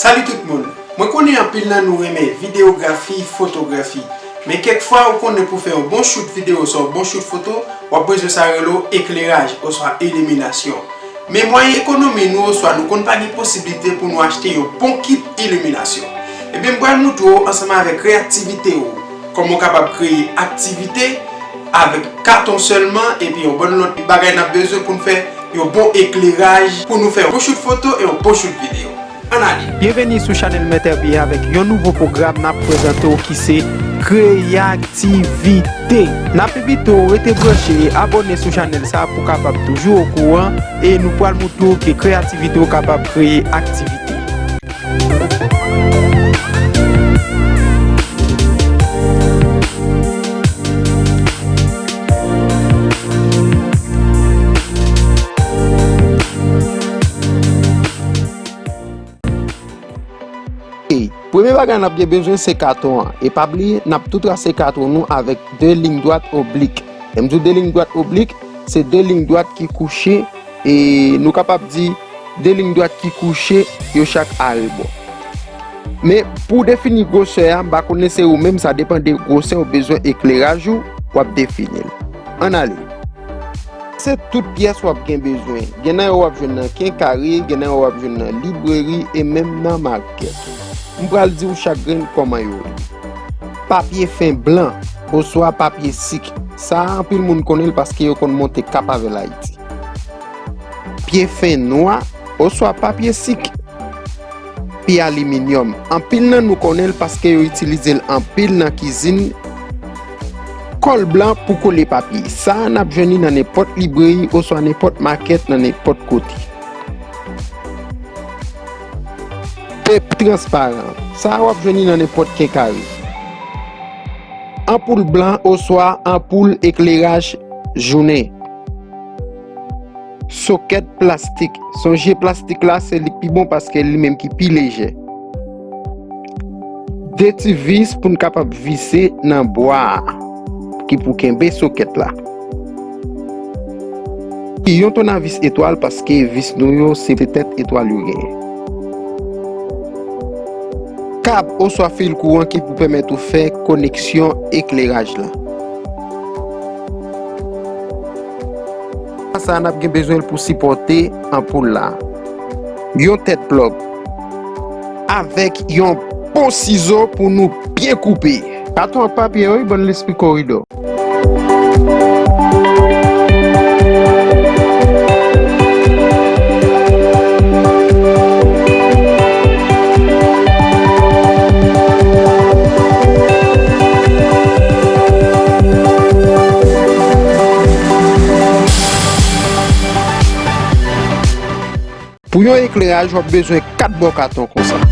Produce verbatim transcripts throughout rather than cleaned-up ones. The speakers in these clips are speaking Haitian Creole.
Salut tout moun! Mwen konnen anpil nan nou renmen videyografi, fotografi. Men kèk fwa ou konnen pou fè yon bon shoot videyo oswa yon bon shoot foto, w ap bezwen sa yo rele ekleraj oswa iliminasyon. Men mwayen ekonomi nou oswa nou konn pa gen posiblite pou nou achte yon bon kit iliminasyon. Ebyen m pral moutre w ansanm avèk kreyativite w kòman w kapab kreye aktivite avèk katon sèlman epi yon bann lòt bagay n ap bezwen pou n fè yon bon ekleraj pou nou fè yon bon shoot foto e yon bon shoot videyo. Ann ale! Byenveni sou chanèl Mèt Herby avèk yon nouvo pwogram n ap prezante w ki se Kreyativite. N ap envite w rete branche e abòne sou chanèl sa pou w kapab toujou okouran e nou pral moutre w ke kreyativite w kapab kreye aktivite. Ey, premye bagay n ap gen bezwen se katon an. E pa bliye, n ap tou trase katon nou avèk de liy dwat oblik. Lè m di w de liy dwat oblik, se de liy dwat ki kouche, e nou kapab di de liy dwat ki kouche, yo chak arebò. Men, pou w defini gwosè a, m pa konnen se ou menm, sa depann de gwosè ou bezwen ekleraj ou, w ap defini l. Ann ale! Se tout pyès w ap gen bezwen. Gen nan yo w ap jwenn nan kenkari, gen nan yo w ap jwenn nan libreri e menm nan makèt. M pral di w chak grenn kòman yo ye. Papye fen blan oswa papye sik. Sa a, anpil moun konnen l paske yo konn monte kap avè l Ayiti. Pye fen nwa oswa papye sik. Pye aliminyòm. Anpil nan nou konnen l paske yo itilize l anpil nan kizin. Kòl blan pou kole papye. Sa a n ap jwenn li nan nenpòt libreri oswa nenpòt makèt nan nenpòt kote. Tep transparan. Sa a w ap jwenn li nan nenpòt kenkari. Anpoul blan oswa anpoul ekleraj jounen. Sokèt plastik. Sonje plastik la se li k pi bon paske li menm ki pi lejè. De ti vis pou n kapab vise nan bwa a ki pou kenbe sokèt la. Yon tounavis etwal paske vis nou yo se tèt etwal yo genyen. Kab oswa fil kouran ki pou pèmèt ou fè koneksyon ekleraj la. Sa a n ap gen bezwen l pou sipòte anpoul la. Yon tèt plòg. Avèk yon bon sizo pou nou byen koupe. Katon ak papye yo, wi, bann lespri koridò. Pou yon ekleraj, w ap bezwen kat bò katon konsa.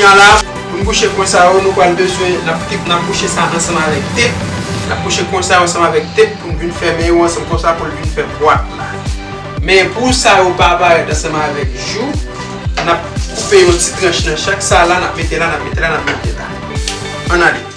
Kounye a la, pou n bouche kwen sa yo, nou pral bezwen, n ap tep, n ap bouche sa ansanm avèk tep. N ap bouche kwen sa yo ansanm avèk tep pou n vin fèmen yo ansanm konsa pou l vin fè bwat la. Men pou sa yo pa parèt ansanm avèk jou, n ap koupe yon ti tranch nan chak sa la, n ap mete la, n ap mete la, n ap mete la. Ann ale.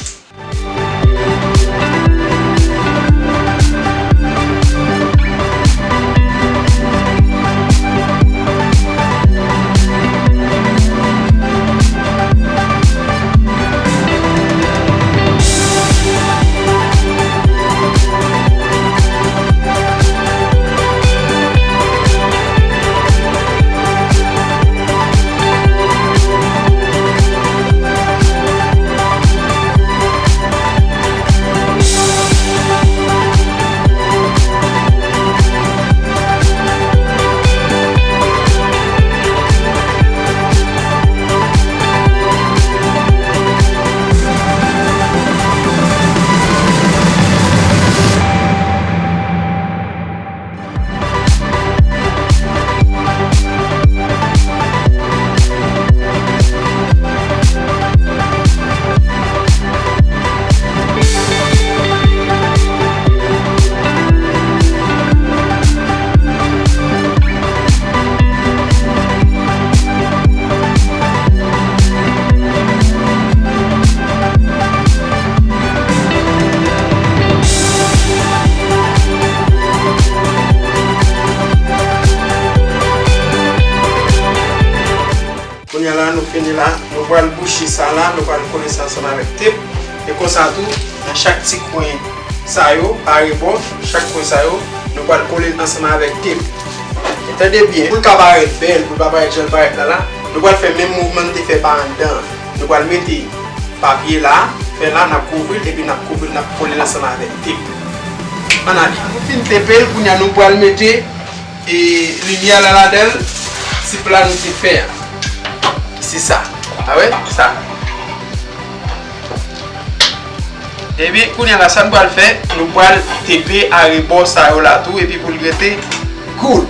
Kounye a la, nou fini la, nou pral bouche sa la, nou pral kole sa ansanm avèk tep. E konsa tou, nan chak ti kwen sa yo, arebò, chak kwen sa yo, nou pral kole l ansanm avèk tep. E tande byen, pou l ka parèt bèl, pou l pa parèt jan l parèt la la, nou pral fè menm mouvman n te fè pa anndan an. Nou pral mete papye la, fè la, n ap kouvri l, epi n ap kouvri l, n ap kole l ansanm avèk tep. Ann ale. Nou fin tepe l, kounye a nou pral mete e limyè la ladan l, ti pla nou te fè a. Se sa. A wè? Sa. Epi, kounye a la, sa n pral fè, nou pral tepe arebò sa yo la tou, epi pou l rete good.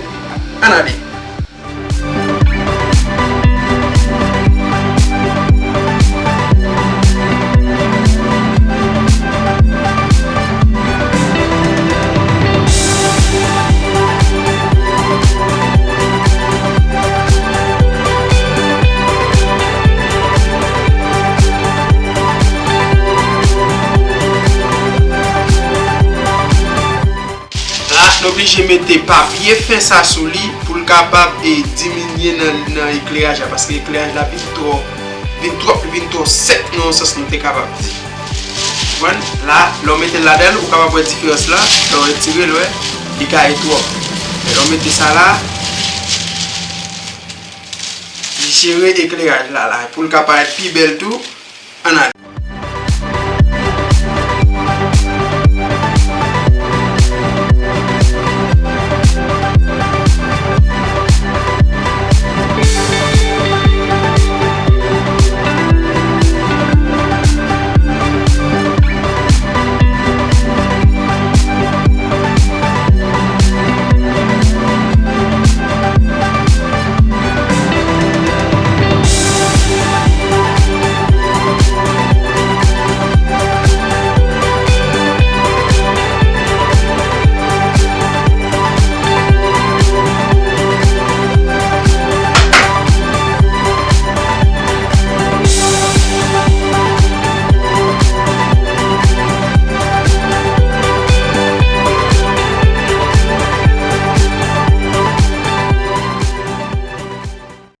Ann ale. La, n oblije mete papye fen sa sou li pou l kapab, e, diminye nan, nan ekleraj la, paske ekleraj la vin twò, vin twòp, li vin twò sèk nan yon sans nou te kapab di. Konprann? La, lè w mete l ladan l, ou kapab wè diferans la, lè w retire l, wè, li gaye twòp. Men lè w mete sa la, li jere ekleraj la, la, pou l ka parèt pi bèl tou. Ann ale.